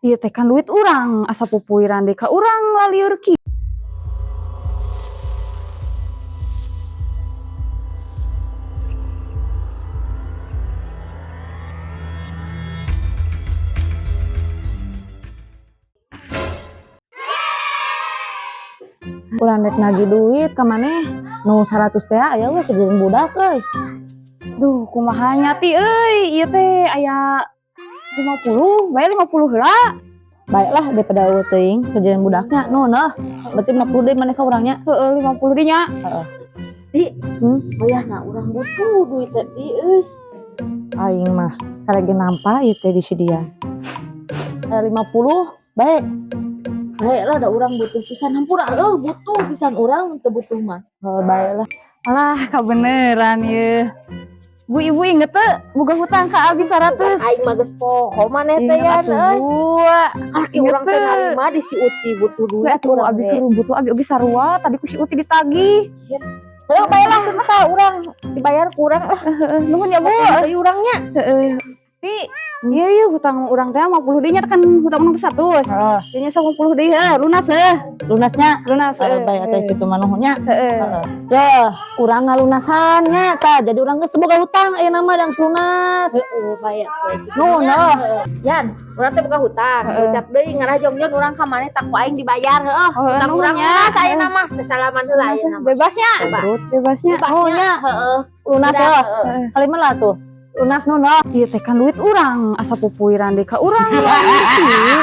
Ieu teh kan duit urang, asa pupuiran deui ka urang lalieur kieu. Urang rek nagih duit ka maneh nu 100 teh aya we kejadian budak euy. Duh, kumaha nya, Ti, euy, ieu teh aya 50, bae 50 heula. Baiklah, daripada euweuh teuing kejadian budaknya. Nuhun euh. Berarti 50 deui maneh ka urang nya. Heeh, 50 deui nya. Heeh. Ti, wayahna urang butuh duit teh, Ti, euy. Aing mah karek ge nampa ieu teh di si dia. 50 bae. Bae lah, da urang butuh pisan, hampura euy, butuh pisan urang, teu butuh mah. Heuh, bae lah. Alah, kabeneran ieu. Bu, Ibu inget teu boga hutang ka abi 100? Aing mah geus poho maneh teh, Inget Yan, atuh, euy. Bu. Aki Inget urang teh teu? narima di si Uti, butuh We duit atuh urang abi teh. keur butuh, abi oge sarua, tadi ku si Uti ditagih. Heuh, bae lah, tah urang dibayar kurang lah. Heeh, nuhun ya, Bu. Deui urangnya. Heeh. Ti, ieu ieu hutang urang teh 50 deui nya, kan hutang urang teh 100. Heeh. Ieu nya 50 deui heuh, lunas heuh. Lunasnya. Lunas. Heuh, bae atuh kitu mah, nuhun nya. Heeh. Heeh. Ya, urang ngalunasan nya tah. Jadi urang geus teu boga hutang ayeuna mah, da geus lunas. Heeh, bae atuh kitu. Nuhun nya. euh. Yan, urang teh boga hutang. Heeh. Ucap deui ngarah jongjon urang ka maneh, tah ku aing dibayar heuh. Oh, Hutang nuhun urang nya. lunas ayeuna mah. Teu salaman heula ayeuna mah. Bebasnya. Bebas. Bebasnya. Nuhun nya. Heeh. Lunas Udah, euh. heeh. Saliman lah tuh. Lunas, nuhun euh. Ieu teh kan duit urang, asa pupuiran deui ka urang lalieur kieu.